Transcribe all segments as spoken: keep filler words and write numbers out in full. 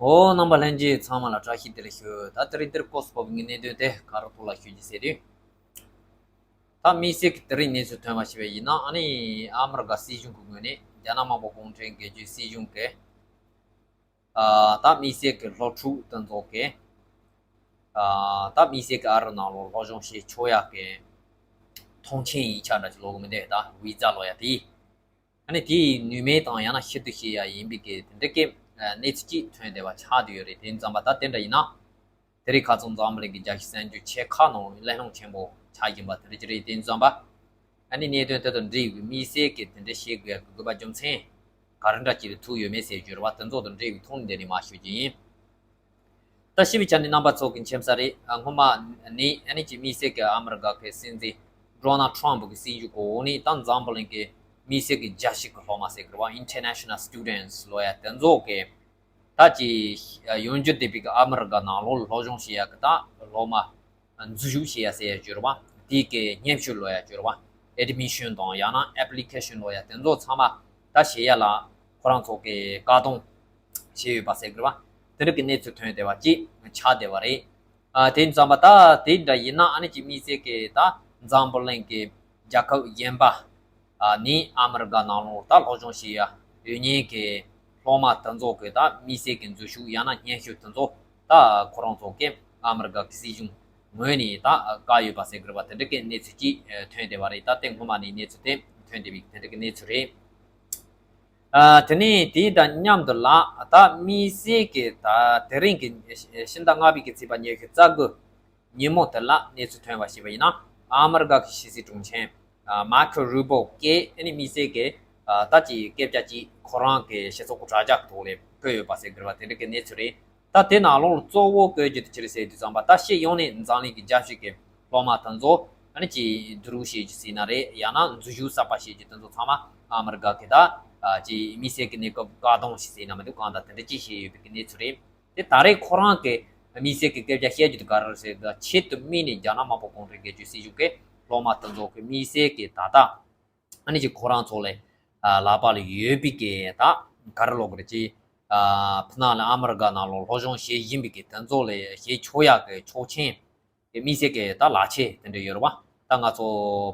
ཨོ། རྣམ་པ་ལྷན་རྒྱས་ཚང་མ་ལ་བཀྲ་ཤིས་བདེ་ལེགས་ཞུ། ད་དེ་རིང་འདིར་སྐོར་སྤོབས་ཀྱི་གནད་དོན་དེ་ག་རེ་ཐོག་ལ་ཞུ་རྒྱུ་ཟེར་དུས། ད་དམིགས་བསལ་གྱི་དེ་རིང་གནས་ཚུལ་ཐོན་པ་ཞིག་ཡིན་ན། ཨ་ནི་ཨ་མི་རི་ཀ་སྲིད་གཞུང་གི་ངོས་ནས་རྒྱ་ནག་དམར་པོ་གུང་ཁྲན་སྒེར་གཅོད་སྲིད་གཞུང་གི་ཨ་ད་དམིགས་བསལ་གྱི་སློབ་ཕྲུག་དེ་ཚོ་གི་ཨ་ད་དམིགས་བསལ་གྱི་ཨ་རི་ནང་ལོགས་སློབ་སྦྱོང་བྱེད་ཆོག་ཡག་གི་མཐོང་མཆན་ཡིག་ཆ་འདྲ་ཞིག་ལོག་གི་མི་འདུག་ད་བི་ཛ་ལོག་ཡག་དེ། ཨ་ནི་དེའི་ནུས་མེད་དང་ཡང་ན་ཤི་དུ་ཤི་ཡ་ཡིན་པའི་གི་དེ་འདྲ་གི་གནས་ཚུལ་ཅིག་ཐོན་བསྡད་པ་ཆགས་བསྡད་ཡོད་རེད། དེ་ཙམ་པ་ད་དེ་འདྲ་ཡིན་ན། དེ་རིང་ཁ་སང་འཛམ་བུ་གླིང་གི་རྒྱལ་སྤྱིའི་གསར་འགྱུར་ཆེ་ཁག་ནང་གླེང་སློང་ཆེན་པོ་ཆགས་བཞིན་པ་དེ་འདྲ་ཅིག་རེད། དེ་ཙམ་པ་ཨ་ནི་གནད་དོན་དེ་དང་འབྲེལ་བའི་དམིགས་བསལ་གྱི་དེ་འདྲ་བཤད་དགོས་ཡ་གི་དགོས་པ་རྒྱུ་མཚན་ག་རེ་འདྲ་ཅིག་ཐུག་ཡོད་མེད་ཟེར་རྒྱུ་རེད་བ། དེ་ཚོ་དང་འབྲེལ་བའི་ཐོག་ནས་འདི་ནས་མར་ཞུ་རྒྱུ་ཡིན། ད་ཞིབ་པའི་ཆ་ནས་རྣམ་པ་ཚོ་གི་མཁྱེན་གསལ་རེད། ཨ་སྔོན་མ་ནས་ཨ་ནི་ཅིག་དམིགས་བསལ་གྱི་ཨ་མི་རི་ཀ་གི་སྲིད་འཛིན་ཌོ་ནལ་ཊམ་གྱི་སྲིད་འཛིན་གྱི་འོག་ནས་ད་འཛམ་བུ་གླིང་གི་དམིགས་བསལ་གྱི་རྒྱལ་སྤྱི་གི་སློབ་མ་ཟེར་གི་རེད་བ། International Students ལོ་ཡ་དེ་ཚོ་གི་ད་ཅིག་ཡོང་རྒྱུ་བསྡད་པའི་གི་ཨ་མི་རི་ཀ་ནང་ལོགས་སློབ་སྦྱོང་བྱེད་ཡ་གི་ད་སློབ་མ་འཛུལ་ཞུགས་བྱེད་ཡ་ཟེར་ཡ་ཅིག་ཡོད་རེད་བ། དེའི་གི་སྙན་ཞུ་ལོ་ཡ་ཅིག་ཡོད་རེད་བ། Admission དང་ཡང་ན་Application ལོ་ཡ་དེ་ཚོ་ཚང་མ་ད་བྱེད་ཡ་ལ་ཁོ་རང་ཚོ་གི་བཀག་སྡོམ་བྱས་ཡོད་པ་ཟེར་གི་རེད་བ། དེ་འདྲ་གི་གནས་ཚུལ་ཐོན་བསྡད་པ་ཅིག་ཆགས་བསྡད་པ་རེད། ཨ་དེ་ཙམ་པ་ད་དེ་འདྲ་ཡིན་ན་ཨ་ནི་ཅིག་དམིགས་བསལ་གྱི་ད་འཛམ་བུ་གླིང་གི་རྒྱལ་ཁབ་གཞན་པ་ཨ་ནི་ཨ་མི་རི་ཀ་ནང་ལོགས་ད་སློབ་སྦྱོང་བྱེད་ཡ་ཡོད་མཁན་གྱི་སློབ་མ་དེ་ཚོ་གི་ད་དམིགས་བསལ་གྱི་འཛུལ་ཞུགས་ཡང་ན་སྙན་ཞུ་དེ་ཚོ་ད་ཁོ་རང་ཚོ་གི་ཨ་མི་རི་ཀ་གི་སྲིད་གཞུང་ངོས་ནས་ད་བཀག་ཡོད་པ་ཟེར་གི་རེད་བ། དེ་འདྲ་གི་གནས་ཚུལ་ཅིག་ཐོན་བསྡད་པ་རེད། ད་དེ་སྔོན་མ་ནས་གནས་ཚུལ་དེ་ཐོན་བསྡད་པའི་དེ་འདྲ་གི་གནས་ཚུལ་རེད། ཨ་དེ་ནས་དེ་དང་མཉམ་དུ་ལ་ད་དམིགས་བསལ་གྱི་ད་དེ་རིང་གི་ཕྱི་ཟླ་ལྔ་པའི་གི་ཚེས་པ་ཉི་ཤུ་རྩ་དགུ་ཉིན་མོ་དེ་ལ་གནས་ཚུལ་ཐོན་པ་ཞིག་ཡིན་ན། ཨ་མི་རི་ཀ་གི་ཕྱི་སྲིད་དྲུང་ཆེ་ཨ་མར་ཁོ་རུ་བྷོ་གིས་ཨ་ནི་དམིགས་བསལ་གྱི་ཨ་ད་ཅིག་སྐད་ཆ་ཅིག་ཁོ་རང་གི་སྤྱི་ཚོགས་དྲ་རྒྱ་གི་ཐོག་ལ་བཀོད་ཡོད་པ་ཟེར་གི་རེད་བ། དེ་འདྲ་གི་གནས་ཚུལ་རེད། ད་དེ་ནང་ལོགས་ལ་གཙོ་བོ་བཀོད་རྒྱུ་དེ་ཅི་རེད་ཟེར་དུས་ཙམ་པ་ད་ཕྱི་ཡོང་ནས་འཛམ་གླིང་གི་རྒྱལ་སྤྱི་གི་སློབ་མ་དེ་ཚོ་ཨ་ནི་ཅིག་བསྡུ་རུབ་བྱེད་རྒྱུ་ཟེར་ན་རེད། ཡང་ན་འཛུལ་ཞུགས་གསར་པ་བྱེད་རྒྱུ་དེ་ཚོ་ཚང་མ་ཨ་མི་རི་ཀ་གི་ད་ཨ་ཅིག་དམིགས་བསལ་གྱི་གནས་སྐབས་བཀག་སྡོམ་ཞིག་ཟེར་ན་མི་འདུག་གང་ལྟར་དེ་འདྲ་ཅིག་བྱས་ཡོད་པའི་གནས་ཚུལ་རེད། དེ་ད་རེས་ཁོ་རང་གི་དམིགས་བསལ་གྱི་སྐད་ཆ་བཤད་རྒྱུ་དེ་ག་རེ་རེད་ཟེར་ན། ཆེད་དུ་དམིགས་ནས་རྒྱ་ནག་དམར་པོ་གུང་ཁྲན་སྒེར་གཅོད་སྲིད་གཞུང་གི་སློབ་མ་དེ་ཚོ་གི་དམིགས་བསལ་གྱི་ད་ལྟ་ཨ་ནི་ཅིག་ཁོ་རང་ཚོ་ལ་ཨ་ལག་པ་ལ་ཡོད་པའི་གི་ད་ག་རེ་ལབ་དགོས་རེད། ཅིག་ཨ་ཕུ་ནག་ལ་ཨ་མི་རི་ཀ་ནང་ལོགས་སློབ་སྦྱོང་བྱེད་བཞིན་པའི་གི་དེ་ཚོ་ལ་བྱེད་ཆོག་ཡག་གི་ཆོག་མཆན་གི་དམིགས་བསལ་གྱི་ད་ལག་ཁྱེར་དེ་འདྲ་ཡོད་རེད་བ། ད་ང་ཚོ་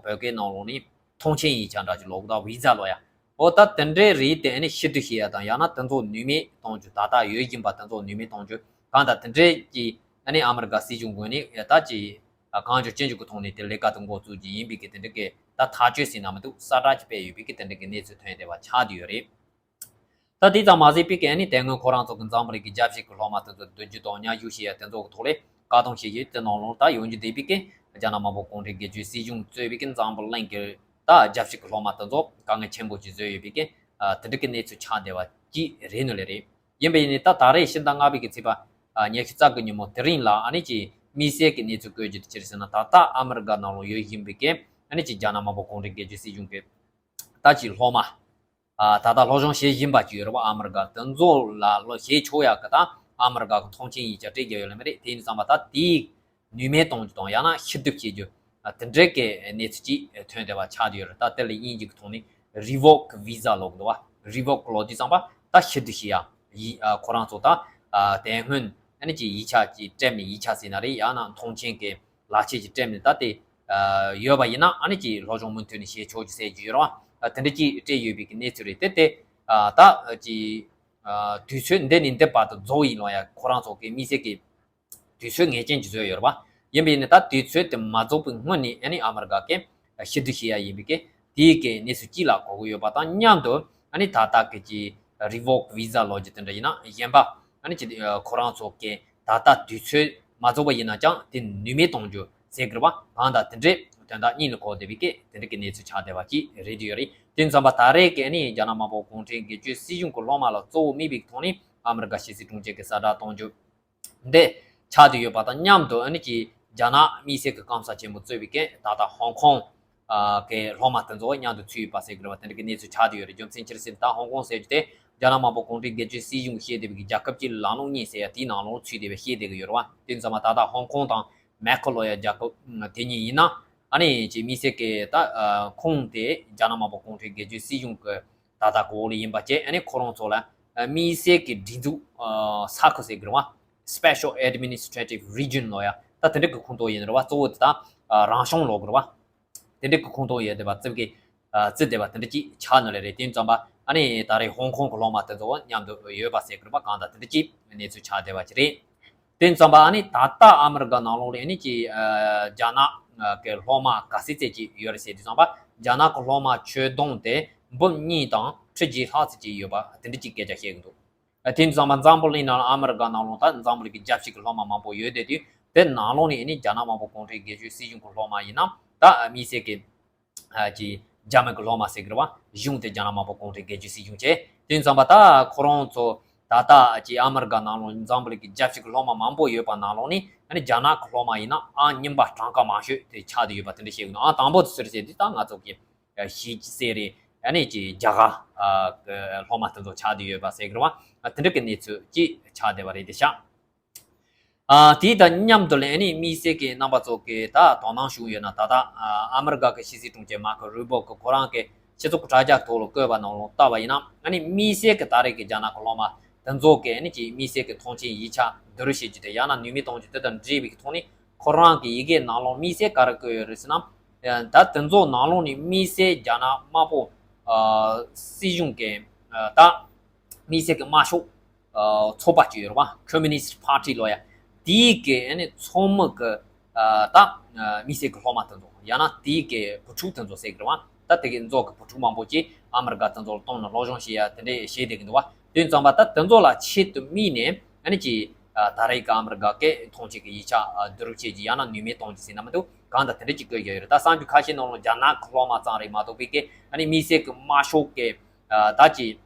བོད་སྐད་ནང་ལོགས་ནས་མཐོང་མཆན་ཡིག་ཆ་འདྲ་ཅིག་ལབ་གི་འདུག་བི་ཛ་ལབ་ཡ། འོ་ད་དེ་འདྲའི་རིགས་དེ་ཨ་ནི་ཕྱིར་བསྡུ་བྱེད་ཡ་དང་ཡང་ན་དེ་ཚོ་ནུས་མེད་གཏོང་རྒྱུ། ད་ལྟ་ཡོད་བཞིན་པ་དེ་ཚོ་ནུས་མེད་གཏོང་རྒྱུ། གང་ལྟར་དེ་འདྲའི་གི་ཨ་ནི་ཨ་མི་རི་ཀ་སྲིད་གཞུང་ངོས་ནས་ད་ཅིག་གང་བྱུང་ཅི་བྱུང་གི་ཐོག་ནས་དེ་ལས་ཀ་དེ་འགོ་བཙུགས་རྒྱུ་ཡིན་པའི་གི་དེ་འདྲ་གི་ད་ཐག་གཅོད་ཟེར་ན་མི་འདུག་གསལ་བསྒྲགས་ཅིག་སྤེལ་ཡོད་པའི་གི་དེ་འདྲ་གི་གནས་ཚུལ་ཐོན་བསྡད་པ་ཆགས་བསྡད་ཡོད་རེད། ད་དེ་ཙམ་མ་ཟད་པའི་གི་ཨ་ནི་དེ་སྔོན་ཁོ་རང་ཚོ་གི་འཛམ་བུ་གླིང་གི་རྒྱལ་སྤྱི་གི་སློབ་མ་དེ་ཚོ་བསྡུ་རྒྱུ་དང་མཉམ་ཞུགས་བྱེད་ཡ་དེ་ཚོ་གི་ཐོག་ལ་བཀག་སྡོམ་བྱེད་རྒྱུ་དེ་ནང་ལོགས་ད་ཡོང་རྒྱུ་བསྡད་པའི་གི་རྒྱ་ནག་དམར་པོ་གུང་ཁྲན་སྒེར་གཅོད་སྲིད་གཞུང་གཙོས་པའི་གི་འཛམ་བུ་གླིང་གི་ད་རྒྱལ་སྤྱི་གི་སློབ་མ་དེ་ཚོ་དཀའ་ངལ་ཆེན་པོ་ཅིག་བཟོས་ཡོད་པའི་གི་ཨ་དེ་འདྲ་གི་གནས་ཚུལ་ཆགས་བསྡད་པ་ཅིག་རེད་ནོ་ལེ་རེད། ཡིན་པ་ཡིན་ནའི་ད་ད་རེས་ཕྱི་ཟླ་ལྔ་པའི་གི་ཚེས་པ་ཨ་ཉི་ཤུ་རྩ་དགུ་ཉིན་མོ་དེ་རིང་ལ་ཨ་ནི་ཅིག་དམིགས་བསལ་གྱི་གནས་ཚུལ་བཀོད་རྒྱུ་དེ་ཅི་རེད་ཟེར་ན། ད་ལྟ་ཨ་མི་རི་ཀ་ནང་ལོགས་ཡོད་བཞིན་པའི་གི་ཨ་ནི་ཅིག་རྒྱ་ནག་དམར་པོ་གུང་ཁྲན་སྒེར་གཅོད་སྲིད་གཞུང་གི་ད་ཅིག་སློབ་མ། ཨ་ད་ལྟ་སློབ་སྦྱོང་བྱེད་བཞིན་པ་ཅིག་ཡོད་རེད་བ། ཨ་མི་རི་ཀ་དེ་ཚོ་ལ་སློབ་བྱེད་ཆོག་ཡག་གི་ད་ཨ་མི་རི་ཀ་གི་མཐོང་མཆན་ཡིག་ཆ་སྤྲད་རྒྱུ་ཡོད་ལེ་མ་རེད། དེ་ཡིན་ཙང་མ་ད་དེའི་ནུས་མེད་གཏོང་རྒྱུ་དང་ཡང་ན་ཕྱིར་བསྡུ་བྱེད་རྒྱུ་ཨ་དེ་འདྲའི་གི་གནས་ཚུལ་ཅིག་ཐོན་བསྡད་པ་ཆགས་བསྡད་ཡོད་རེད། ད་དེ་ལ་དབྱིན་ཇི་གི་ཐོག་ནས་རི་བོག་བི་ཛ་ལབ་གི་འདུག་བ། རི་བོག་ལབ་དུས་ཙམ་པ་ད་ཕྱིར་བསྡུ་བྱེད་ཡག་ཡིག་ཨ་ཁོ་རང་ཚོ་ད་ཨ་དེ་སྔོན་ཨ་ནི་ཅིག་ཡིག་ཆ་ཅིག་སྤྲད་ནས་ཡིག་ཆ་ཟེར་ན་རེད། ཡང་ན་མཐོང་མཆན་གི་ལག་ཁྱེར་ཅིག་སྤྲད་ནས་ད་དེ་ཨ་ཡོད་པ་ཡིན་ན་ཨ་ནི་ཅིག་སློབ་སྦྱོང་མུ་མཐུད་ནས་བྱེད་ཆོག་རྒྱུ་ཟེར་རྒྱུ་ཡོད་རེད་བ། ཨ་དེ་འདྲ་ཅིག་སྤྲད་ཡོད་པའི་གི་གནས་ཚུལ་རེད། དེ་དེ་ཨ་ད་ཅིག་ཨ་དུས་ཚོད་འདི་ནས་འདི་བར་དུ་རྫོགས་ཡིན་ལབ་ཡ་ཁོ་རང་ཚོ་གི་དམིགས་བསལ་གི་དུས་ཚོད་ངེས་ཅན་ཅིག་བཟོས་ཡོད་རེད་བ། ཡིན་པ་ཡིན་ན་ད་དུས་ཚོད་དེ་མ་རྫོགས་པའི་སྔོན་ནས་ཨ་ནི་ཨ་མི་རི་ཀ་གི་ཕྱིར་བསྡུ་བྱེད་ཡ་ཡིན་པའི་གི་དེའི་གི་གནས་ཚུལ་གཅིག་ལ་གོ་གི་ཡོད་པ་དང་མཉམ་དུ་ཨ་ནི་ད་ལྟ་གི་ཅིག་རི་བོག་བི་ཛ་ལབ་རྒྱུ་དེ་འདྲ་ཡིན་ན་གཞན་པ་ཨ་ནི་ཅིག་ཨ་ཁོ་རང་ཚོ་གི་ད་ལྟ་དུས་ཚོད་མ་རྫོགས་པ་ཡིན་ན་ཀྱང་དེ་ནུས་མེད་གཏོང་རྒྱུ་ཟེར་གི་རེད་བ། གང་ལྟར་དེ་འདྲའི་དོན་དག་གཉིས་ལ་གོ་བསྡད་པའི་གི་དེ་འདྲ་གི་གནས་ཚུལ་ཆགས་བསྡད་པ་ཅིག་རེད་དུ་ཡོད་རེད། དེ་ཙམ་པ་ད་རེས་གི་ཨ་ནི་རྒྱ་ནག་དམར་པོ་གུང་ཁྲན་སྒེར་གཅོད་སྲིད་གཞུང་གི་སློབ་མ་ལ་གཙོ་བོ་དམིགས་པའི་ཐོག་ནས་ཨ་མི་རི་ཀ་ཕྱི་སྲིད་དྲུང་ཆེ་གི་གསལ་བསྒྲགས་གཏོང་རྒྱུ་འདི་ཆགས་བསྡད་ཡོད་པ་དང་མཉམ་དུ་ཨ་ནི་ཅིག་རྒྱ་ནག་དམིགས་བསལ་གྱི་སྐམ་ས་ཆེན་པོ་གཙོས་པའི་གི་ད་ལྟ་ཧོང་ཀོང་ཨ་གི་སློབ་མ་དེ་ཚོ་མཉམ་དུ་ཚུད་ཡོད་པ་ཟེར་གི་རེད་བ། དེ་འདྲ་གི་གནས་ཚུལ་ཆགས་བསྡད་ཡོད་རེད། རྒྱུ་མཚན་ཅི་རེད་ཟེར་ན་ད་ཧོང་ཀོང་ཟེར་རྒྱུ་དེ་རྒྱ་ནག་དམར་པོ་གུང་ཁྲན་སྒེར་གཅོད་སྲིད་གཞུང་གིས་བཤད་བསྡད་པའི་གི་རྒྱལ་ཁབ་སྤྱི་ལ་ལམ་ལྷོང་གཉིས་ཟེར་ཡ་དེའི་ནང་ལོགས་ཚུད་བསྡད་པ་བཤད་བསྡད་གི་ཡོད་རེད་བ། དེ་ཙམ་པ་ད་ལྟ་ཧོང་ཀོང་དང་མེ་ཁོ་ལབ་ཡ་རྒྱལ་ཁབ་དེ་གཉིས་ཡིན་ན་ཨ་ནི་ཅིག་དམིགས་བསལ་གི་ད་ཁོངས་དེ་རྒྱ་ནག་དམར་པོ་གུང་ཁྲན་སྒེར་གཅོད་སྲིད་གཞུང་གི་ད་ལྟ་གོ་ལ་ཡིན་པ་བཅས་ཨ་ནི་ཁོ་རང་ཚོ་ལ་ དམིགས་བསལ་གྱི་སྒྲིག་འཛུགས་ས་ཁུལ་ཟེར་གི་རེད་བ། Special Administrative Region ལོ་ཡ། ད་དེ་འདྲ་གི་ཁོངས་གཏོགས་ཡིན་རེད་བ། གཙོ་བོ་དེ་ད་རང་གཞུང་ལོ་གི་རེད་བ། དེ་འདྲ་གི་ཁོངས་གཏོགས་ཡོད་བསྡད་པ་བརྩི་གི་བརྩི་བསྡད་པ་དེ་འདྲ་ཅིག་ཆགས་ནི་ལས་རེད། དེ་ཙམ་པ་ཨ་ནི་ད་རེས་ཧོང་ཀོང་གི་སློབ་མ་དེ་ཚོ་མཉམ་དུ་ཡོད་པ་ཟེར་གི་རེད་བ། གང་ལྟར་དེ་འདྲ་ཅིག་གནས་ཚུལ་ཆགས་བསྡད་པ་ཅིག་རེད། དེ་ཙམ་པ་ཨ་ནི་ད་ལྟ་ཨ་མི་རི་ཀ་ནང་ལོགས་ལ་ཨ་ནི་ཅིག་རྒྱ་ནག་གི་སློབ་མ་ག་ཚོད་ཙམ་ཅིག་ཡོད་རེད་ཟེར་དུས་ཙམ་པ། རྒྱ་ནག་གི་སློབ་མ་ཁྱོན་བསྡོམས་དེ་འབུམ་གཉིས་དང་ཁྲི་བརྒྱད་ལྷག་ཙམ་ཅིག་ཡོད་པ་དེ་འདྲ་ཅིག་སྐད་ཆ་བཤད་གི་འདུག་དེ་ཙམ་པ་འཛམ་བུ་གླིང་ནང་ཨ་མི་རི་ཀ་ནང་ལོགས་ད་འཛམ་བུ་གླིང་གི་རྒྱལ་སྤྱི་གི་སློབ་མ་མང་པོ་ཡོད་བསྡད་དུས། དེ་ནང་ལོགས་ནས་ཨ་ནི་རྒྱ་ནག་དམར་པོ་གུང་ཁྲན་སྒེར་གཅོད་སྲིད་གཞུང་གི་སློབ་མ་ཡིན་ན་ད་དམིགས་བསལ་གྱི་ཨ་ཅིག་རྒྱ་མི་གི་སློབ་མ་ཟེར་གི་རེད་བ། གཞུང་དེ་རྒྱ་ནག་དམར་པོ་གུང་ཁྲན་སྒེར་གཅོད་སྲིད་གཞུང་བྱས། དེ་ཙམ་པ་ད་ཁོ་རང་ཚོ་ད་ལྟ་ཅིག་ཨ་མི་རི་ཀ་ནང་ལོགས་འཛམ་བུ་གླིང་གི་རྒྱལ་སྤྱི་གི་སློབ་མ་མང་པོ་ཡོད་པ་ནང་ལོགས་ནས་ཨ་ནི་རྒྱ་ནག་གི་སློབ་མ་ཡིན་ན་ཨང་རྙིང་པ་གྲངས་ཀ་མང་ཤོས་དེ་ཆགས་བསྡད་ཡོད་པ་དེ་འདྲ་བཤད་གི་འདུག་ཨང་དང་པོ་དེ་སུ་རེད་ཟེར་དུས་ད་ང་ཚོ་གི་གཞིས་རྩེ་རེད། ཨ་ནི་ཅིག་རྒྱ་གར་གི་སློབ་མ་དེ་ཚོ་ཆགས་བསྡད་ཡོད་པ་ཟེར་གི་རེད་བ། དེ་འདྲ་གི་གནས་ཚུལ་ཅིག་ཆགས་བསྡད་པ་རེད་དེ་ཤག་ཨ་དེ་དང་མཉམ་དུ་ལ་ཨ་ནི་དམིགས་བསལ་གྱི་རྣམ་པ་ཚོ་གིས་ད་དོ་སྣང་ཞུ་ཡོད་ན། ད་ལྟ་ཨ་མི་རི་ཀ་གི་ཕྱི་སྲིད་དྲུང་ཆེ་མར་ཁོ་རུ་བྷི་ལ་གིས་ཁོ་རང་གི་སྤྱི་ཚོགས་ཀྱི་དྲ་རྒྱ་ཐོག་ལ་བཀོད་པ་ནང་ལ་བལྟ་བ་ཡིན་ན། ཨ་ནི་དམིགས་བསལ་གྱི་ད་རེས་ཀྱི་རྒྱ་ནག་གི་སློབ་མ་དེ་ཚོ་གིས་ཨ་ནི་ཅིག་དམིགས་བསལ་གྱི་མཐོང་ཆེན་ཡིག་ཆ་བསྡུ་རུབ་བྱེད་རྒྱུ་དེ་ཡང་ན་ནུས་མེད་གཏོང་རྒྱུ་དེ་དང་འབྲེལ་བའི་ཐོག་ནས་ཁོ་རང་གི་ཡི་གེ་ནང་ལོགས་དམིགས་བསལ་ག་རེ་བཀོད་ཡོད་རེད་ཟེར་ན། ད་དེ་ཚོ་ནང་ལོགས་ནས་དམིགས་བསལ་རྒྱ་ནག་དམར་པོ་ཨ་སྲིད་གཞུང་གི་ཨ་ད་དམིགས་བསལ་གྱི་དམར་ཤོག་ཨ་ཚོགས་པ་ཅིག་ཡོད་རེད་བ། Communist Party ལོ་ཡ། དེའི་གི་ཨ་ནི་ཚོགས་མི་གི་ཨ་ད་ཨ་དམིགས་བསལ་གྱི་སློབ་མ་དེ་ཚོ་ཡང་ན་དེའི་གི་བུ་ཕྲུག་དེ་ཚོ་ཟེར་གི་རེད་བ། ད་དེ་གི་ཚོགས་ཀྱི་བུ་ཕྲུག་མང་པོ་ཅིག་ཨ་མི་རི་ཀ་དེ་ཚོ་ལ་གཏོང་ནས་སློབ་སྦྱོང་བྱེད་ཡ་དེ་འདྲས་བྱེད་བསྡད་གི་འདུག་བ། དེ་ཙམ་པ་ད་དེ་ཚོ་ལ་ཆེད་དུ་དམིགས་ནས་ཨ་ནི་ཅིག་ཨ་ད་རེས་ཀྱི་ཨ་མི་རི་ཀ་གི་མཐོང་ཆེན་གྱི་ཡིག་ཆ་ཨ་བསྡུ་རུབ་བྱེད་ཀྱི་ཡང་ན་ནུས་མེད་གཏོང་རྒྱུ་ཟེར་ན་མི་འདུག་གང་ལྟར་དེ་འདྲས་ཅིག་བཀོད་ཀྱི་ཡོད་རེད། ད་གསར་འགྱུར་ཁ་ཤས་ནང་ལ་རྒྱ་ནག་གི་སློབ་མ་ཙམ་རེད་མ་གཏོགས་པའི་གི་ཨ་ནི་དམིགས་བསལ་གྱི་དམར་ཤོག་གི་ཨ་ད་ཅིག་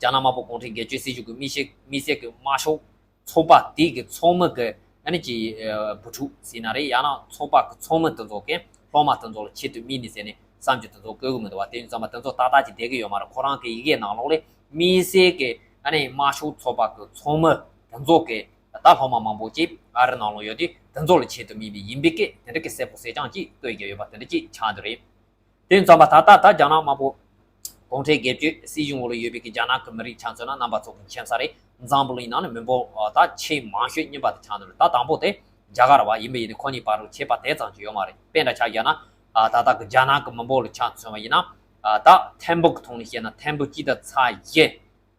རྒྱ་ནག་དམར་པོ་གུང་ཁྲན་སྒེར་གཅོད་སྲིད་གཞུང་གི་དམིགས་བསལ་དམིགས་བསལ་གྱི་དམར་ཤོག་ཚོགས་པ་དེ་གི་ཚོགས་མི་གི་ཨ་ནི་ཅིག་ཨ་བུ་ཕྲུག་ཟེར་ན་རེད། ཡང་ན་ཚོགས་པ་གི་ཚོགས་མི་དེ་ཚོ་གི་སློབ་མ་དེ་ཚོ་ལ་ཆེད་དུ་དམིགས་ནས་ཟེར་ནས་གསར་འགྱུར་དེ་ཚོ་བཀོད་གི་མི་འདུག་བ། དེ་ཙམ་པ་དེ་ཚོ་ཏག་ཏག་ཅིག་བསྡད་གི་ཡོད་མ་རེད། ཁོ་རང་གི་ཡི་གེ་ནང་ལོགས་ལ་དམིགས་བསལ་གི་ཨ་ནི་དམར་ཤོག་ཚོགས་པ་གི་ཚོགས་མི་དེ་ཚོ་གི་ད་སློབ་མ་མང་པོ་ཅིག་ཨ་རི་ནང་ལོགས་ཡོད་དུས་དེ་ཚོ་ལ་ཆེད་དུ་དམིགས་པའི་ཡིན་པའི་གི་དེ་འདྲ་གི་གསལ་པོ་གསལ་རྐྱང་ཅིག་བཀོད་ཀྱི་ཡོད་པ་དེ་འདྲ་ཅིག་ཆགས་འདུག་རེད། དེ་ཙམ་པ་ད་ལྟ་ད་རྒྱ་ནག་དམར་པོ་གུང་ཁྲན་སྒེར་གཅོད་སྲིད་གཞུང་འོག་ལ་ཡོད་པའི་གི་རྒྱ་ནག་གི་མི་རིགས་ཆ་མཚོན་ན་རྣམ་པ་ཚོ་གི་མཁྱེན་ས་རེད། འཛམ་བུ་གླིང་ནང་ནས་མི་འབོར་ད་ཆེས་མང་ཤོས་རྙིང་པ་དེ་ཆགས་འདུག་རེད། ད་དང་པོ་དེ་རྒྱ་གར་རེད་བ། ཡིན་པ་ཡིན་ནའི་ཁོ་གཉིས་བར་དུ་ཁྱད་པར་དེ་ཙམ་ཅིག་ཡོད་མ་རེད། དཔེ་འདྲ་ཆ་བཞག་ན་ད་ལྟ་གི་རྒྱ་ནག་གི་མི་འབོར་ལ་ཆ་མཚོན་པ་ཡིན་ན། ད་ཐེར་འབུམ་གི་ཐོག་ནས་བཤད་ན་ཐེར་འབུམ་གཅིག་དང་ཚེག་བཞི།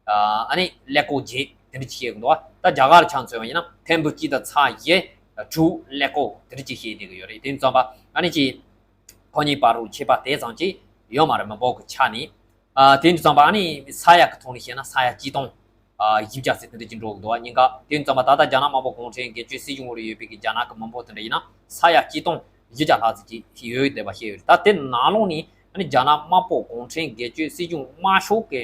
ཨ་ནི་ཀླད་ཀོར་བརྒྱད་དེ་འདྲ་ཅིག་བཤད་གི་འདུག་བ། ད་རྒྱ་གར་ལ་ཆ་མཚོན་པ་ཡིན་ན་ཐེར་འབུམ་གཅིག་དང་ཚེག་བཞི་དྲུག་ཀླད་ཀོར་དེ་འདྲ་ཅིག་བཤད་བསྡད་གི་ཡོད་རེད། དེ་ཙམ་པ་ཨ་ནི་ཅིག་ཁོ་གཉིས་བར་དུ་ཁྱད་པར་དེ་ཙམ་ཅིག་ཡོད་མ་རེད། མི་འབོར་གི་ཆ་ནས། ཨ་དེ་ཙམ་པ་ཨ་ནི་ས་ཡ་གི་ཐོག་ནས་བཤད་ན་ས་ཡ་གཅིག་སྟོང་ཨ་བཞི་བརྒྱ་ཙམ་དེ་འདྲ་ཅིག་འགྲོ་གི་འདུག་བ། གཉིས་ཀ་དེ་ཙམ་པ་ད་ལྟ་རྒྱ་ནག་དམར་པོ་གུང་ཁྲན་སྒེར་གཅོད་སྲིད་གཞུང་འོག་ལ་ཡོད་པའི་གི་རྒྱ་ནག་གི་མི་འབོར་དེ་འདྲ་ཡིན་ན་ས་ཡ་གཅིག་སྟོང་བཞི་བརྒྱ་ལྷག་ཙམ་ཅིག་ཡོད་བསྡད་པ་བཤད་ཡོད་རེད། ད་དེ་ནང་ལོགས་ནས་ཨ་ནི་རྒྱ་ནག་དམར་པོ་གུང་ཁྲན་སྒེར་གཅོད་སྲིད་གཞུང་དམར་ཤོག་གི་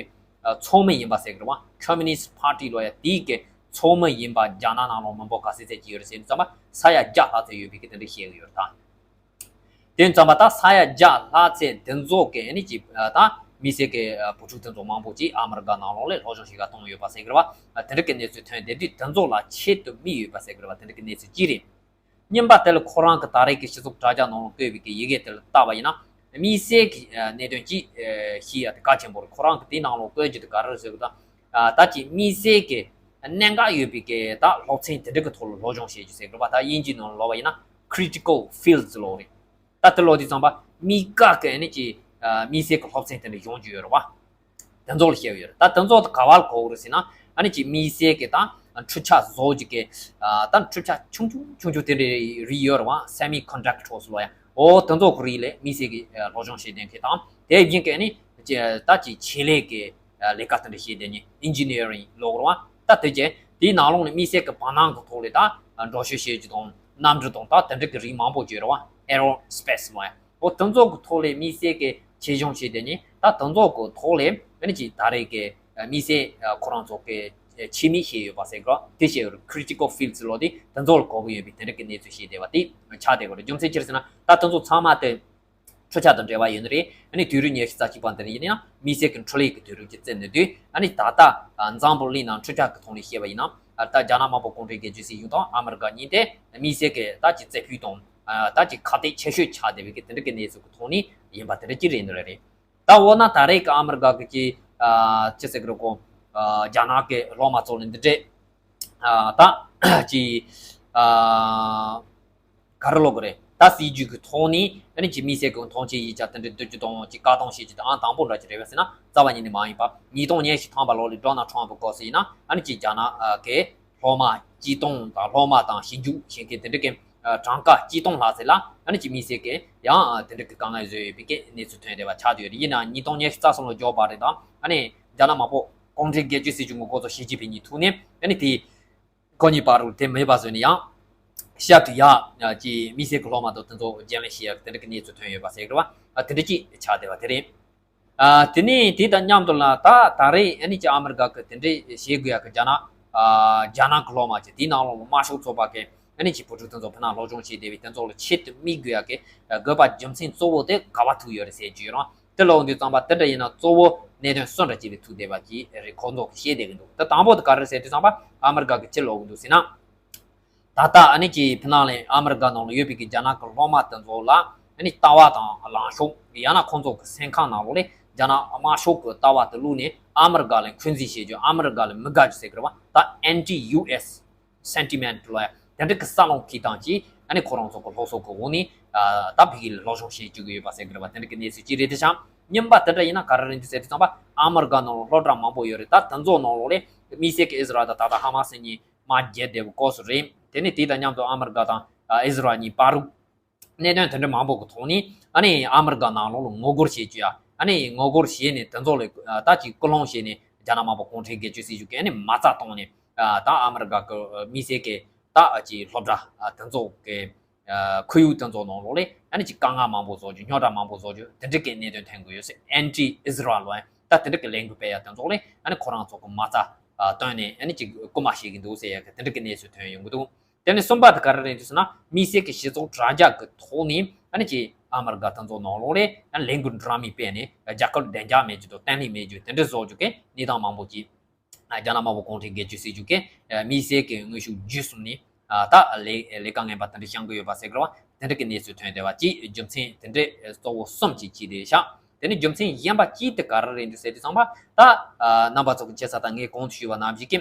ཚོགས་མི་ཡིན་པ་ཟེར་གི་རེད་བ། Communist Party ལོ་ཡ་དེའི་གི་ཚོགས་མི་ཡིན་པ་རྒྱ་ནག་ནང་ལོགས་མི་འབོར་ག་ཚད་ཙམ་ཅིག་ཡོད་རེད་ཟེར་ཙམ་པ་ས་ཡ་བརྒྱ་ལྷག་ཙམ་ཡོད་པའི་གི་དེ་འདྲ་བཤད་གི་ཡོད་རེད་ད། དེ་ཙམ་པ་ད་ས་ཡ་བརྒྱ་ལྷག་ཙམ་དེ་ཚོ་གི་ཨ་ནི་ཅིག་ད་དམིགས་བསལ་གི་བུ་ཕྲུག་དེ་ཚོ་མང་པོ་ཅིག་ཨ་མི་རི་ཀ་ནང་ལོགས་ལ་སློབ་སྦྱོང་བྱེད་ག་གཏོང་ཡོད་པ་ཟེར་གི་རེད་བ། དེ་འདྲ་གི་གནས་ཚུལ་ཐོན་བསྡད་དུས་དེ་ཚོ་ལ་ཆེད་དུ་དམིགས་ཡོད་པ་ཟེར་གི་རེད་བ། དེ་འདྲ་གི་གནས་ཚུལ་ཅིག་རེད། གཉིས་པ་དེ་ལ་ཁོ་རང་གི་ད་རེས་ཀྱི་སྤྱི་ཚོགས་དྲ་རྒྱ་ནང་ལ་བཀོད་པའི་གི་ཡི་གེ་དེ་ལ་བལྟ་བ་ཡིན་ན། དམིགས་བསལ་གྱི་གནད་དོན་གཅིག་ཤེས་ཡ་དེ་གལ་ཆེན་པོ་རེད། ཁོ་རང་གི་དེའི་ནང་ལ་བཀོད་རྒྱུ་དེ་ག་རེ་རེད་ཟེར་གི་ད། ད་ཅིག་དམིགས་བསལ་གྱི་གནད་འགག་ཡོད་པའི་གི་ད་སློབ་ཚན་དེ་འདྲ་གི་ཐོག་ལ་སློབ་སྦྱོང་བྱེད་རྒྱུ་ཟེར་གི་རེད་བ། ད་དབྱིན་ཇིའི་ནང་ལ་ལབ་པ་ཡིན་ན་Critical Fields ལབ་རེད། ད་དེ་ལབ་དུས་ཙམ་པ་དམིགས་བཀར་གྱི་ཨ་ནི་ཅིག་དམིགས་བསལ་གྱི་སློབ་ཚན་དེ་འདྲ་ཡོང་རྒྱུ་ཡོད་རེད་བ། དེ་ཚོ་ལ་བཤད་ཡོད་རེད། ད་དེ་ཚོ་ག་བ་ལ་གོ་གི་རེད་ཟེར་ན། ཨ་ནི་ཅིག་དམིགས་བསལ་གྱི་ད་འཕྲུལ་ཆས་བཟོ་རྒྱུ་གི་ད་འཕྲུལ་ཆས་ཆུང་ཆུང་ཆུང་ཆུང་དེ་འདྲའི་རིགས་ཡོད་རེད་བ། Semiconductors ལབ་ཡ། འོ་དེ་ཚོ་གི་རིགས་ལ་དམིགས་བསལ་གྱི་སློབ་སྦྱོང་བྱེད་མཁན་གྱི་དང་དེ་བཞིན་གྱི་ཨ་ནི་ད་ཅིག་ཆེད་ལས་ཀྱི་ལས་ཀ་དེ་འདྲ་བྱེད་བསྡད་མཁན་Engineering ལབ་རེད་བ། ད་དེ་རྗེས་དེའི་ནང་ལོགས་ནས་དམིགས་བསལ་གྱི་བར་སྣང་གི་ཐོག་ལ་ད་འགྲོ་སྐྱོད་བྱེད་རྒྱུ་དང་གནམ་གྲུ་དང་ད་དེ་འདྲ་གི་རིགས་མང་པོ་ཅིག་ཡོད་རེད་བ། Aerospace ལབ་ཡ། འོ་དེ་ཚོ་གི་ཐོག་ལ་དམིགས་བསལ་གྱི་ཆེད་སྦྱོང་བྱེད་བསྡད་མཁན། ད་དེ་ཚོ་གི་ཐོག་ལ་ཨ་ནི་ཅིག་ད་རེས་ཀྱི་དམིགས་བསལ་ཁོ་རང་ཚོ་གི་ཆེད་དམིགས་བྱས་ཡོད་པ་ཟེར་གི་རེད། དེ་བྱས་ཡོད་རེད། Critical Fields ལབ་དེ་དེ་ཚོ་ལ་གོ་གི་ཡོད་པའི་དེ་འདྲ་གི་གནས་ཚུལ་ཞིག་བསྡད་པ་དེ་ཆགས་བསྡད་ཡོད་རེད། རྒྱུ་མཚན་ཅི་རེད་ཟེར་ན་ད་དེ་ཚོ་ཚང་མ་དེ་འཕྲུལ་ཆས་དང་འབྲེལ་བ་ཡོད་ནི་རེད། ཨ་ནི་དུས་རབས་ཉི་ཤུ་རྩ་གཅིག་པ་འདི་ནས་ཡིན་ན་ཡང་དམིགས་བསལ་གྱི་འཕྲུལ་ལས་ཀྱི་དུས་རབས་ཀྱི་རྩིབ་ནས་དུས་ཨ་ནི་ད་ལྟ་འཛམ་བུ་གླིང་ནང་འཕྲུལ་ཆས་ཀྱི་ཐོག་ནས་བཤད་པ་ཡིན་ན། ད་རྒྱ་ནག་དམར་པོ་གུང་ཁྲན་སྒེར་གཅོད་སྲིད་གཞུང་དང་ཨ་མི་རི་ཀ་གཉིས་དེ་དམིགས་བསལ་གྱི་ད་ཀྱི་རྩེ་ཕུད་དང་ད་ཀྱི་ཁ་གཏད་ཆེ་ཤོས་ཆགས་བསྡད་པའི་གི་དེ་འདྲ་གི་གནས་ཚུལ་གྱི་ཐོག་ནས་ཡིན་པ་དེ་འདྲ་ཅིག་རེད་ནི་རེད། ད་འོ་ན་ད་རེས་ཀྱི་ཨ་མི་རི་ཀ་གི་ཅི་ཅི་ཟེར་གི་རེད་གོ། རྒྱ་ནག་གི་སློབ་མ་ཚོ་ལ་འདི་འདྲས་ད་ཅི་ག་རེ་ལབ་དགོས་རེད། ད་སྲིད་ཇུས་ཀྱི་ཐོག་ནས་ཨ་ནི་ཅི་དམིགས་བསལ་གྱི་མཐོང་ཆེན་ཡིག་ཆ་དེ་འདྲ་བསྡུ་རྒྱུ་དང་ཅི་བཀག་སྡོམ་བྱེད་རྒྱུ་དེ་ཨང་དང་པོ་འདྲ་ཅིག་རེད་པས་ཟེར་ན་རྩ་བ་ཉིད་ནས་མ་ཡིན་པ། ཉིས་སྟོང་ཉི་ཤུ་ཐམ་པ་ལོ་ལ་ཌོ་ནལ་ཊམ་ཕི་སྐབས་སུ་ཡིན་ན་ཨ་ནི་ཅི་རྒྱ་ནག་གི་སློབ་མ་སྐྱིད་གཏོང་དང་སློབ་མ་དང་ཞིབ་འཇུག་བྱེད་མཁན་དེ་འདྲ་གི་གྲངས་ཀ་གཅིག་སྟོང་ལྷག་ཙམ་ལ་ཨ་ནི་ཅི་དམིགས་བསལ་གྱི་ཡང་དེ་འདྲ་གི་དཀའ་ངལ་བཟོས་ཡོད་པའི་གི་གནས་ཚུལ་ཐོན་བསྡད་པ་ཆགས་བསྡད་ཡོད་རེད། ཡིན་ནའང་ཉིས་སྟོང་ཉི་ཤུ་རྩ་གསུམ་ལོ་ཇོ་བྷའི་ཌེན་དང་ཨ་ནི་རྒྱ་ནག་དམར་པོ་གུང་ཁྲན་སྒེར་གཅོད་སྲིད་གཞུང་གི་འགོ་གཙོ་ཞི་ཅིན་ཕིང་གཉིས་ཐུག་ནས་ཨ་ནི་དེ་ཁོ་གཉིས་བར་དུ་དེ་མེད་པ་བཟོས་ནས་ཡང་ཞབས་ཏུ་ཡ་ཅི་དམིགས་བསལ་གྱི་སློབ་མ་དང་དེ་ཚོ་རྒྱུན་ལེན་བྱེད་ཡག་དེ་འདྲ་གི་གནས་ཚུལ་ཐོན་ཡོད་པ་ཟེར་གི་རེད་བ། དེ་འདྲ་ཅིག་ཆགས་བསྡད་པ་དེ་རེད། ཨ། དེ་ནས་དེ་དང་མཉམ་དུ་ལ་ད་ད་རེས་ཨ་ནི་ཅི་ཨ་མི་རི་ཀ་གི་དེ་འདྲས་བྱེད་དགོས་ཡ་གི་རྒྱ་ནག་ཨ། རྒྱ་ནག་གི་སློབ་མ་ཅིག་དེའི་ནང་ལོགས་ལ་དམར་ཤོག་ཚོགས་པ་གི་ཨ་ནི་ཅི་བུ་ཕྲུག་དེ་ཚོ་ཕི་ནང་སློབ་སྦྱོང་བྱེད་བསྡད་པའི་དེ་ཚོ་ལ་ཆེད་དུ་དམིགས་དགོས་ཡ་གི་དགོས་པ་རྒྱུ་མཚན་གཙོ་བོ་དེ་ག་བ་ཐུག་ཡོད་རེད་ཟེར་རྒྱུ་ཡོད་རང་། དེ་ལ་འོང་དུས་ཙམ་པ་དེ་འདྲ་ཡིན་ན་གཙོ་བོ་གནད་དོན་གསུམ་འདྲ་ཅིག་ལ་ཐུག་བསྡད་པ་ཅིག་རེད། ཁོང་ཚོ་གིས་བཤད་བསྡད་ཀྱི་འདུག་དེ་དང་པོ་དེ་ག་རེ་ཟེར་དུས་ཙམ་པ་ཨ་མི་རི་ཀ་གིས་ཅི་ལབ་ཀྱི་འདུག་ཟེར་ན། ད་ལྟ་ཨ་ནི་ཅིག་ཕི་ནང་ལ་ཨ་མི་རི་ཀ་ནང་ལ་ཡོད་པའི་གི་རྒྱ་ནག་གི་སློབ་མ་དེ་ཚོ་ལ་ཨ་ནི་ལྟ་བ་དང་ལངས་ཕྱོགས་ཡང་ན་ཁོང་ཚོ་གི་སེམས་ཁམས་ནང་ལོགས་ལ་རྒྱ་ནག་དམར་ཤོག་གི་ལྟ་བ་དེ་བླུགས་ནས་ཨ་མི་རི་ཀ་ལ་འཁོན་འཛིན་བྱེད་རྒྱུ། ཨ་མི་རི་ཀ་ལ་མི་དགའ་རྒྱུ་ཟེར་གི་རེད་བ། ད་ཨན་ཊི་ཡུ་ཨེས་སེན་ཊི་མེན་ཊི་ལབ་ཡ་དེ་འདྲ་གི་ས་ལོང་ཁི་ཐང་ཅིག་ཨ་ནི་ཁོ་རང་ཚོ་གི་སློབ་གསོ་གི་འོག་ནས་ད་ཕ་གི་ལ་སློབ་སྦྱོང་བྱེད་བཅུག་གི་ཡོད་པ་ཟེར་གི་རེད་བ། དེ་འདྲ་གི་གནས་ཚུལ་ཅིག་རེད་དེ་ཤང་། གཉིས་པ་དེ་འདྲ་ཡིན་ན་ག་རེ་རེད་འདུག་ཟེར་དུས་ཙམ་པ་ཨ་མི་རི་ཀ་ནང་ལ་སློབ་གྲྭ་མང་པོ་ཡོད་རེད། ད་དེ་ཚོ་ནང་ལོགས་ལ་དམིགས་བསལ་གི་ཨི་ཟི་རལ་དང་ད་ལྟ་ཧ་མ་སི་གཉིས་དམག་རྒྱག་བསྡད་པའི་སྐབས་སུ་རེད། དེ་ནས་དེ་དང་མཉམ་དུ་ཨ་མི་རི་ཀ་དང་ཨ་ཨི་ཟི་རལ་གཉིས་བར་དུ་གནད་དོན་དེ་འདྲ་མང་པོ་གི་ཐོག་ནས་ཨ་ནི་ཨ་མི་རི་ཀ་ནང་ལོགས་ལ་ངོ་རྒོལ་བྱེད་རྒྱུ་ཡ། ཨ་ནི་ངོ་རྒོལ་བྱས་ནས་དེ་ཚོ་ལ་ད་ཅིག་སྐུལ་སློང་བྱས་ནས་རྒྱ་ནག་དམར་པོ་གུང་ཁྲན་སྒེར་གཅོད་སྲིད་གཞུང་གིས་ཨ་ནི་མ་རྩ་བཏང་ནས་ད་ཨ་མི་རི་ཀ་གི་དམིགས་བསལ་གི་ད་ཅིག་སློབ་གྲྭ་དེ་ཚོ་གི་ཁོར་ཡུག་དེ་ཚོ་ནང་ལོགས་ལ་ཨ་ནི་ཅིག་དཀའ་ངལ་མང་པོ་བཟོ་རྒྱུ། རྙོག་དྲ་མང་པོ་བཟོ་རྒྱུ་དེ་འདྲ་གི་གནད་དོན་ཐོན་གི་ཡོད་ཟེར། ཨན་ཊི་ཨི་ཟི་རལ་ལོ་ཨ་ད་དེ་འདྲ་གི་ལས་འགུལ་སྤེལ་ཡ་དེ་ཚོ་ལ་ཨ་ནི་ཁོ་རང་ཚོ་གི་མ་རྩ་བཏོན་ནས་ཨ་ནི་ཅིག་སྐུལ་མ་བྱེད་ཀྱི་འདུག་ཟེར་ཡ་གི་དེ་འདྲ་གི་གནས་ཚུལ་ཐོན་ཡོང་གི་འདུག་དེ་ནས་གསུམ་པ་དེ་ག་རེ་རེད་འདུག་ཟེར་ན་དམིགས་བསལ་གྱི་སྤྱི་ཚོགས་དྲ་རྒྱ་གི་ཐོག་ནས་ཨ་ནི་ཅིག་ཨ་མི་རི་ཀ་དེ་ཚོ་ནང་ལོགས་ལ་ཨ་ནི་ལས་འགུལ་འདྲ་མིན་སྤེལ་ནས་རྒྱལ་ཁབ་བདེ་འཇགས་མེད་རྒྱུ་དང་བརྟན་ལྷིང་མེད་རྒྱུ་དེ་འདྲ་བཟོ་རྒྱུ་གི་གནས་སྟངས་མང་པོ་ཅིག་རྒྱ་ནག་དམར་པོ་གུང་ཁྲན་སྒེར་གཅོད་སྲིད་གཞུང་གིས་དམིགས་བསལ་གྱི་དངོས་ཤུགས་བརྒྱུད་གསུམ་ནས་ད་ལས་ལས་ཀ་ངན་པ་དེ་འདྲ་བྱུང་གི་ཡོད་པ་ཟེར་གི་རེད་བ། དེ་འདྲ་གི་གནས་ཚུལ་ཐོན་བསྡད་པ་གཅིག་རྒྱུ་མཚན་དེ་འདྲ་གཙོ་བོ་གསུམ་ཅིག་གཅིག་དེ་ཤག་དེ་ནས་རྒྱུ་མཚན་གཞན་པ་གཅིག་དེ་ག་རེ་རེད་འདུག་ཟེར་དུས་ཙམ་པ་ད་རྣམ་པ་ཚོ་གི་མཁྱེན་གསལ་ལྟར་ངས་གོང་དུ་ཞུས་པ་ནང་བཞིན་གྱི་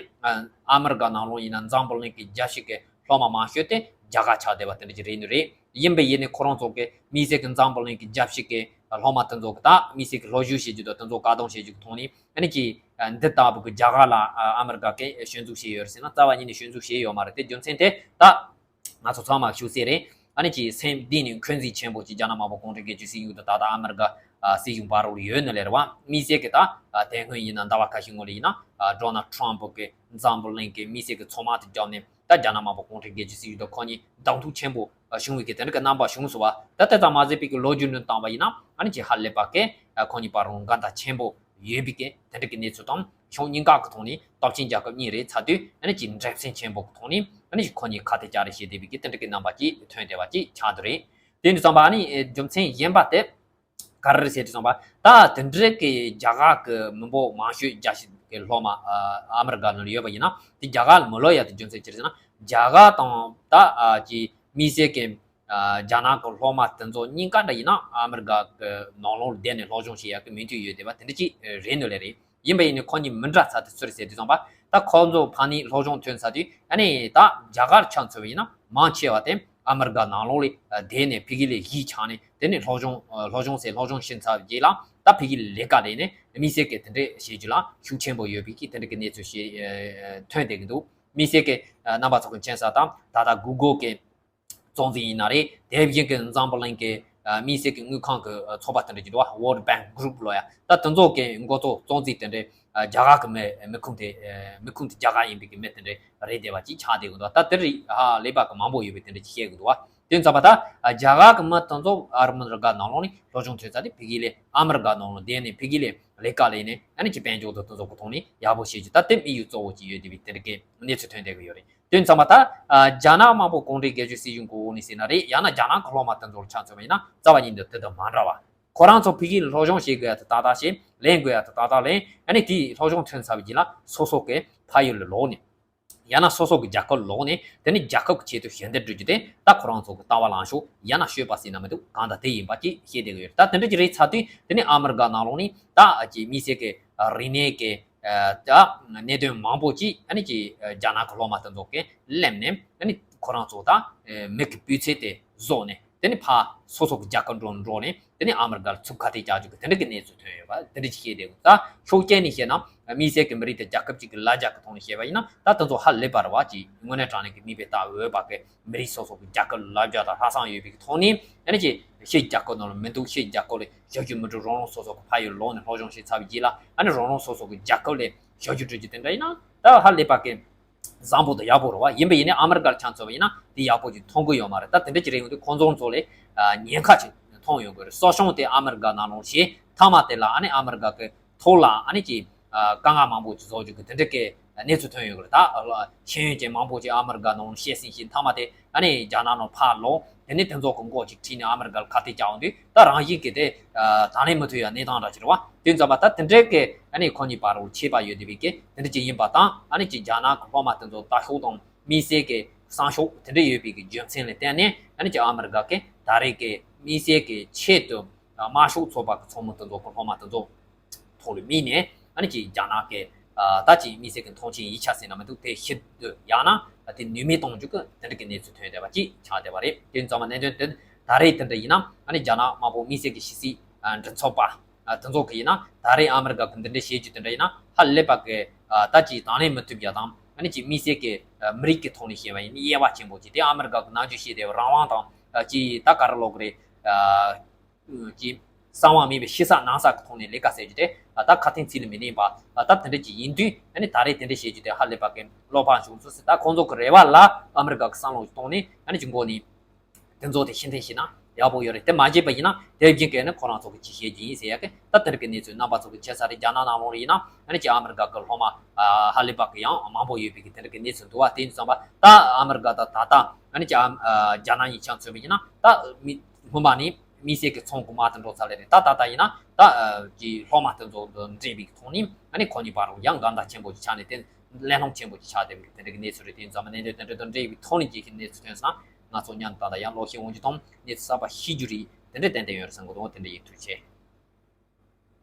ཨ་མི་རི་ཀ་ནང་ལོགས་ཡིན་ན་འཛམ་བུ་གླིང་གི་རྒྱལ་སྤྱི་གི་སློབ་མ་མང་ཤོས་དེ་རྒྱ་གར་ཆགས་བསྡད་པ་དེ་འདྲ་ཅིག་རེད་འདུག་རེད། ཡིན་པ་ཡིན་ནའི་ཁོ་རང་ཚོ་གི་དམིགས་བསལ་གྱི་འཛམ་བུ་གླིང་གི་རྒྱལ་སྤྱི་གི་སློབ་མ་དེ་ཚོ་གི་ད་དམིགས་བསལ་གྱི་སློབ་ཞུགས་བྱེད་རྒྱུ་དང་དེ་ཚོ་བཀག་སྡོམ་བྱེད་རྒྱུ་གི་ཐོག་ནས་ཨ་ནི་ཅིག་འདི་ལྟ་བུ་གི་རྒྱ་གར་ལ་ཨ་མི་རི་ཀ་གིས་ཞུ་འཛུགས་བྱས་ཡོད་རེད་ཟེར་ན་རྩ་བ་ཉིད་ནས་ཞུ་འཛུགས་བྱས་ཡོད་མ་རེད། དེ་རྒྱུ་མཚན་དེ་ད་ང་ཚོ་ཚང་མ་ཤེས་གསལ་རེད། ཨ་ནི་ཅིག་སེམས་གཏིང་ནས་འཁོན་འཛིན་ཆེན་པོ་ཅིག་རྒྱ་ནག་དམར་པོ་གུང་ཁྲན་སྒེར་གཅོད་སྲིད་གཞུང་དང་ད་ལྟ་ཨ་མི་རི་ཀ་སྲིད་གཞུང་བར་ལ་ཡོད་ནི་ལས་རེད་བ། དམིགས་བསལ་གྱི་ད་དེ་སྔོན་ཡིན་ན་ཟླ་བ་ཁ་ཤས་སྔོན་ལ་ཡིན་ན་ཌོ་ནལ་ཊམ་ཕི་གིས་འཛམ་བུ་གླིང་གི་དམིགས་བསལ་གྱི་མཚོ་དམག་དེ་བརྒྱབ་ནས་ད་རྒྱ་ནག་དམར་པོ་གུང་ཁྲན་སྒེར་གཅོད་སྲིད་གཞུང་དང་ཁོ་གཉིས་གདོང་ཐུག་ཆེན་པོ་བྱུང་བའི་གི་དེ་འདྲ་གི་རྣམ་པ་བྱུང་སོང་བ། ད་དེ་ཙམ་མ་ཟད་པའི་གི་ལོ་རྒྱུས་ནང་བཏང་བ་ཡིན་ན་ཨ་ནི་ཅིག་ཧ་ལས་པ་གི་ཁོ་གཉིས་བར་ལ་འགལ་ཟླ་ཆེན་པོ་ཡོད་པའི་གི་དེ་འདྲ་གི་གནས་ཚུལ་དང་ཕྱོགས་གཉིས་ཀ་གི་ཐོག་ནས་སྟོབས་ཆེན་རྒྱལ་ཁབ་གཉིས་རེད་ཚར་དུས་ཨ་ནི་ཅིག་འགྲན་སེམས་ཆེན་པོ་གི་ཐོག་ནས་ཨ་ནི་ཅིག་ཁོ་གཉིས་ཁ་གཏད་བཅག་རེས་བྱེད་བསྡད་པའི་གི་དེ་འདྲ་གི་རྣམ་པ་ཅིག་ཐོན་བསྡད་པ་ཅིག་ཆགས་འདུག་རེད། དེ་འདྲ་ཙམ་པ་ཨ་ནི་རྒྱུ་མཚན་གཞན་པ་དེ་ག་རེ་རེད་ཟེར་དུས་ཙམ་པ་ད་དེ་འདྲ་གི་རྒྱ་གར་གི་མི་འབོར་མང་ཤོས་རྒྱ་ཆེ་གི་སློབ་མ་ཨ་མི་རི་ཀ་ནང་ལ་ཡོད་པ་ཡིན་ན་དེ་རྒྱ་གར་ལ་མི་ལོག་ཡ་དེ་རྒྱུ་མཚན་ཅི་རེད་ཟེར་ན་རྒྱ་གར་དང་ད་ཅིག་དམིགས་བསལ་གི་རྒྱ་ནག་གི་སློབ་མ་དེ་ཚོ་གཉིས་ཀ་འདྲ་ཡིན་ན་ཨ་མི་རི་ཀ་གི་ནང་ལོགས་ལ་བསྡད་ནས་སློབ་སྦྱོང་བྱེད་ཡག་གི་མོས་མཐུན་ཡོད་བསྡད་པ་དེ་འདྲ་ཅིག་རེད་འདུག་ལེ་རེད། ཡིན་པ་ཡིན་ནའི་ཁོ་གཉིས་མི་འདྲ་ས་དེ་སུ་རེད་ཟེར་དུས་ཙམ་པ་ད་ཁོ་ཚོ་ཕ་ནི་སློབ་སྦྱོང་ཐོན་ཚར་དུས་ཨ་ནི་ད་རྒྱ་གར་ཆ་མཚོན་པ་ཡིན་ན་མང་ཆེ་བ་དེ་ཨ་མི་རི་ཀ་ནང་ལོགས་ལ་བསྡད་ནས་ཕ་གི་ལ་གཞིས་ཆགས་ནས་དེ་ནས་སློབ་སྦྱོང་སློབ་སྦྱོང་ཟེར་སློབ་སྦྱོང་ཕྱིན་ཚར་རྗེས་ལ་ད་ཕ་གི་ལ་ལས་ཀ་ལས་ནས་དམིགས་བསལ་གྱི་དེ་འདྲས་བྱེད་རྒྱུ་ལ་ཤུགས་ཆེན་པོ་ཡོད་པའི་གི་དེ་འདྲས་ཀྱི་གནས་ཚུལ་ཞིག་ཐོན་བསྡད་ཀྱི་འདུག་དམིགས་བསལ་གྱི་རྣམ་པ་ཚོ་གི་མཁྱེན་གསལ་ལྟར་ད་ལྟ་གུ་གུལ་གྱི་གཙོ་འཛིན་ཡིན་ན་རེད། དེ་བཞིན་གྱི་འཛམ་བུ་གླིང་གི་དམིགས་བསལ་གྱི་དངུལ་ཁང་གི་ཚོགས་པ་དེ་འདྲ་ཅིག་འདུག་བ། World Bank Group ལོ་ཡ། ད་དེ་ཚོ་གི་འགོ་གཙོ་གཙོ་འཛིན་དེ་འདྲས་རྒྱ་གར་གི་མི་མི་ཁུངས་དེ་མི་ཁུངས་དེ་རྒྱ་གར་ཡིན་པའི་གི་མི་དེ་འདྲས་རེད་བསྡད་པ་ཅིག་ཆགས་བསྡད་ཀྱི་འདུག་ད་དེ་རིགས་ཧ་ལས་པ་གི་མང་པོ་ཡོད་པའི་དེ་འདྲས་ཅིག་བཤད་ཀྱི་འདུག་བ། དེ་ཙམ་པ་ད་རྒྱ་གར་གི་མི་དེ་ཚོ་ཨ་རི་མི་རི་ཀ་ནང་ལོགས་ནས་སློབ་སྦྱོང་ཐོན་ཚར་དུས་ཕ་གི་ལ་ཨ་མི་རི་ཀ་ནང་ལོགས་བསྡད་ནས་ཕ་གི་ལ་ལས་ཀ་ལས་ནས་ཨ་ནི་ཅིག་དཔལ་འབྱོར་དང་དེ་ཚོ་གི་ཐོག་ནས་ཡག་པོ་བྱེད་རྒྱུ་ད་དེ་དམིགས་ཡུལ་གཙོ་བོ་ཅིག་ཡོད་བསྡད་པའི་དེ་འདྲ་གི་གནས་ཚུལ་ཐོན་བསྡད་ཀྱི་ཡོད་རེད། དེ་ཙམ་པ་ད་རྒྱ་ནག་དམར་པོ་གུང་ཁྲན་སྒེར་གཅོད་སྲིད་གཞུང་གི་འོག་ནས་ཟེར་ན་རེད། ཡང་ན་རྒྱ་ནག་གི་སློབ་མ་དེ་ཚོར་ཆ་མཚོན་པ་ཡིན་ན་རྩ་བ་ཉིད་དུ་དེ་དང་མ་འདྲ་བ། ཁོ་རང་ཚོ་ཕ་གིར་སློབ་སྦྱོང་བྱེད་དགོས་ཡ་དེ་ཏག་ཏག་བྱས། ལེན་དགོས་ཡ་དེ་ཏག་ཏག་ལེན། ཨ་ནི་དེའི་སློབ་སྦྱོང་ཐོན་ཚར་བའི་རྗེས་ལ་སོ་སོ་གི་ཕ་ཡུལ་ལ་ལོག་ནས་ཡང་ན་སོ་སོ་གི་རྒྱལ་ཁབ་ལ་ལོག་ནས་དེ་ནི་རྒྱལ་ཁབ་ཀྱི་ཆེད་དུ་ཞལ་འདེབས་སྒྲུབ་རྒྱུ་དེ་ད་ཁོ་རང་ཚོ་གི་ལྟ་བ་ལངས་ཕྱོགས་ཡང་ན་སྤྱོད་པ་ཟེར་ན་མི་འདུག་གང་ལྟར་དེ་ཡིན་པ་ཅིག་བཤད་བསྡད་ཀྱི་ཡོད་རེད། ད་དེ་འདྲ་ཅིག་རེད་ཚར་དུས་དེ་ནི་ཨ་མི་རི་ཀ་ནང་ལོགས་ནས་ད་ཅིག་དམིགས་བསལ་གི་རིག་གནས་ཀྱི་ ད་གནད་དོན་མང་པོ་ཅིག་ཨ་ནི་ཅིག་རྒྱ་ནག་གི་སློབ་མ་དེ་ཚོ་གིས་གླེམ་ནས་ཨ་ནི་ཁོ་རང་ཚོ་ད་མིག་གི་སྤུས་ཚད་དེ་བཟོ་ནས། དེ་ནི་ཕར་སོ་སོ་གི་རྒྱལ་ཁབ་འགྲོ་འགྲོ་ནས། དེ་ནི་ཨ་མི་རི་ཀ་ལ་ཚུར་ཁ་གཏད་བཅག་རྒྱུ་གི་དེ་འདྲ་གི་གནས་ཚུལ་ཐོན་ཡོད་པ་དེ་འདྲ་ཅིག་བཤད་བསྡད་འདུག་ད་ཕྱོགས་གཅིག་ནས་བཤད་ན། དམིགས་བསལ་གྱི་མི་རིགས་དེ་རྒྱལ་ཁབ་ཅིག་གི་ལ་རྒྱ་གི་ཐོག་ནས་བཤད་པ་ཡིན་ན། ད་དེ་ཚོ་ཧ་ལས་པ་རེད་བ། ཅིག་དངོས་གནས་དྲང་གནས་ཀྱི་མིག་དཔེ་ལྟ་འོས་པ་གི་མི་རིགས་སོ་སོ་གི་རྒྱལ་ཁབ་ལ་ལབ་རྒྱུ་དང་ལྷག་བསམ་ཡོད་པའི་ཐོག་ནས། ཨ་ནི་ཅིག་ཕྱི་རྒྱལ་ཁབ་ནང་ལ་མི་འདུག་ཕྱི་རྒྱལ་ཁབ་ལ་བཞག་རྒྱུ་མི་འདུག་རང་རང་སོ་སོ་གི་ཕ་ཡུལ་ལོག་ནས་སློབ་སྦྱོང་བྱས་ཚར་བའི་རྗེས་ལ། ཨ་ནི་རང་རང་སོ་སོ་གི་རྒྱལ་ཁབ་ལ་བཞག་རྒྱུ་སྤྲོད་རྒྱུ་དེ་འདྲ་ཡིན་ན། ད་ཧ་ལས་པ་གི་བཟང་པོ་དང་ཡག་པོ་རེད་བ། ཡིན་པ་ཡིན་ནའི་ཨ་མི་རི་ཀར་ཆ་མཚོན་པ་ཡིན་ན་དེ་ཡག་པོ་ཅིག་མཐོང་གི་ཡོད་མ་རེད། ད་དེ་འདྲ་ཅིག་རེད་ཡོང་དུས་ཁོང་ཚོ་ཚོ་ལ་ཉེན་ཁ་ཅིག་མཐོང་ཡོང་གི་རེད། གསོ་སྐྱོང་དེ་ཨ་མི་རི་ཀ་ནང་ལོགས་བྱས། མཐའ་མ་དེ་ལ་ཨ་ནི་ཨ་མི་རི་ཀ་གི་ཐོག་ལ་ཨ་ནི་ཅིག་དཀའ་ངལ་མང་པོ་ཅིག་བཟོ་རྒྱུ་གི་དེ་འདྲ་གི་གནས་ཚུལ་ཐོན་ཡོང་གི་རེད། ད་ཤེས་ཡོན་ཅན་མང་པོ་ཅིག་ཨ་མི་རི་ཀ་ནང་བཤད་ཟིན་བྱས། མཐའ་མ་དེ་ཨ་ནི་རྒྱ་ནག་ནང་ཕར་ལོག་དེ་ནས་དེ་ཚོ་གི་མགོ་ཅིག་ཁྲིད་ནས་ཨ་མི་རི་ཀ་ལ་ཁ་གཏད་བཅག་འོང་དུས། ད་རང་བཞིན་གྱིས་དེ་དང་ལེན་མི་ཐུབ་ཡ་གནས་སྟངས་འདྲ་ཅིག་རེད་བ། དེ་ཙམ་པ་ད་དེ་འདྲའི་གི་ཨ་ནི་ཁོ་གཉིས་བར་ལ་ཁྱད་པར་ཡོད་བསྡད་པའི་གི་དེ་འདྲ་ཅིག་ཡིན་པ་དང་། ཨ་ནི་ཅིག་རྒྱ་ནག་གི་སློབ་མ་དེ་ཚོ་ལྟ་ཕྱོགས་དང་དམིགས་བསལ་གྱི་བསམ་ཕྱོགས་དེ་འདྲ་ཡོད་པའི་གི་རྒྱུ་མཚན་ལ་བརྟེན་ནས། ཨ་ནི་ཅིག་ཨ་མི་རི་ཀ་གི་ད་རེས་ཀྱི་དམིགས་བསལ་གྱི་ཆེད་དུ་དམར་ཤོག་ཚོགས་པ་གི་ཚོགས་མི་དེ་ཚོ་གི་སློབ་མ་དེ་ཚོ་ཐོག་ལ་དམིགས་ནས། ཨ་ནི་ཅིག་རྒྱ་ནག་གི་ཨ་ད་ཅིག་དམིགས་བསལ་གྱི་མཐོང་ཆེན་ཡིག་ཆ་ཟེར་ན་མི་འདུག་དེ་ཞིབ་ཏུ་ཡང་ན་དེ་ནུས་མེད་གཏོང་རྒྱུ་གི་དེ་འདྲ་གི་གནས་ཚུལ་ཐོན་བསྡད་པ་ཅིག་ཆགས་བསྡད་པ་རེད། དེ་ཙམ་པ་གནད་དོན་དེ་ད་རེས་དེ་འདྲ་ཡིན་ན། ཨ་ནི་རྒྱ་ནག་དམར་པོ་དམིགས་བསལ་གྱི་ཕྱི་སྲིད་ཨ་མགྲིན་ཚབ་པ་ཨ་དེ་ཚོ་གི་ཡིན་ན། ད་རེས་ཨ་མི་རི་ཀ་གི་འདི་འདྲ་བྱེད་རྒྱུ་དེ་འདྲ་ཡིན་ན། ཧ་ལས་པ་གི་ཨ་ད་ཅིག་དང་ལེན་མི་ཐུབ་ཡ་དང་། ཨ་ནི་ཅིག་དམིགས་བསལ་གྱི་ཨ་མི་རིགས་ཀྱི་ཐོག་ནས་བཤད་པ་ཡིན་ན་དབྱེ་བ་ཆེན་པོ་ཅིག་དེ་ཨ་མི་རི་ཀ་གི་ནམ་རྒྱུན་བཤད་བསྡད་པའི་རང་དབང་དང་། ཨ་ཅིག་ད་ག་རེ་ལབ་དགོས་རེད། ཨ་ཅིག་གསང་བ་མེད་པའི་ཕྱི་ས་ནང་ས་གི་ཐོག་ནས་ལས་ཀ་ཟེར་རྒྱུ་དེ། ཨ་ད་ཁ་དན་ཚིག་ལ་མི་ལེན་པ། ཨ་ད་དེ་འདྲ་ཅིག་ཡིན་དུས། ཨ་ནི་ད་རེས་དེ་འདྲ་བཤད་རྒྱུ་དེ་ཧ་ལས་པ་གི་བློ་ཕམ་བྱུང་སོང་ཟེར། ད་ཁོང་ཚོ་གི་རེ་བ་ལ་ཨ་མི་རི་ཀ་གི་བསམ་བློ་གཏོང་ནས། ཨ་ནི་ཅིག་མགོ་ནས་དེ་ཚོ་དེ་ཕྱིར་འཐེན་བྱས་ན་ཡག་པོ་ཡོད་རེད། དེ་མ་བྱས་པ་ཡིན་ན་དེ་བཞིན་གྱི་ནི་ཁོ་རང་ཚོ་གི་ཅིག་བཤད་རྒྱུ་ཡིན་ཟེར་ཡ་གི། ད་དེ་རིང་གི་གནས་ཚུལ་རྣམ་པ་ཚོ་གི་མཁྱེན་ས་རེད། རྒྱ་ནག་ནང་ལོགས་ལ་ཡིན་ན། ཨ་ནི་ཅིག་ཨ་མི་རི་ཀ་གི་སློབ་མ་ཨ་ཧ་ལས་པ་གི་ཡང་མང་པོ་ཡོད་པའི་གི་དེ་རིང་གི་གནས་ཚུལ་འདུག་བ། དེ་ཡིན་ཙམ་པ་ད་ཨ་མི་རི་ཀ་དང་ད་ལྟ་ཨ་ནི་ཅིག་ཨ་རྒྱ་ནག་གཉིས་ཆ་མཚོན་པ་ཡིན་ན། ད་མི་སྔོན་མ་ནས་དམིགས་བསལ་གྱི་ཚོང་གི་དམག་དེ་འགྲོ་ཚར་ལེ་རེད། ད་ད་ལྟ་ཡིན་ན་ད་ཨ་ཀྱི་སློབ་མ་དེ་ཚོ་དང་འབྲེལ་བའི་ཐོག་ནས། ཨ་ནི་ཁོ་གཉིས་བར་ཡང་འགལ་ཟླ་ཆེན་པོ་ཞིག་ཆགས་ནས། དེ་གླེང་སློང་ཆེན་པོ་ཞིག་ཆགས་བསྡད་པའི་དེ་འདྲ་གི་གནས་ཚུལ་རེད། དེ་ཡིན་ཙམ་པ་གནད་དོན་དེ་འདྲ་དང་འབྲེལ་བའི་ཐོག་ནས་ཅིག་གི་གནས་ཚུལ་ཐོན་སོང་ན། ང་ཚོ་མཉམ་དུ་ད་ལྟ་ཡང་ལོག་ཤེས་འོང་རྒྱུ་དང་། གནས་ཚུལ་གསར་པ་ཤེས་རྒྱུ་རེད། དེ་འདྲ་ཏན་ཏན་ཡོད་རེད་བསམ་གི་འདུག་དེ་འདྲ་ཡིན། ཐུགས་རྗེ་ཆེ།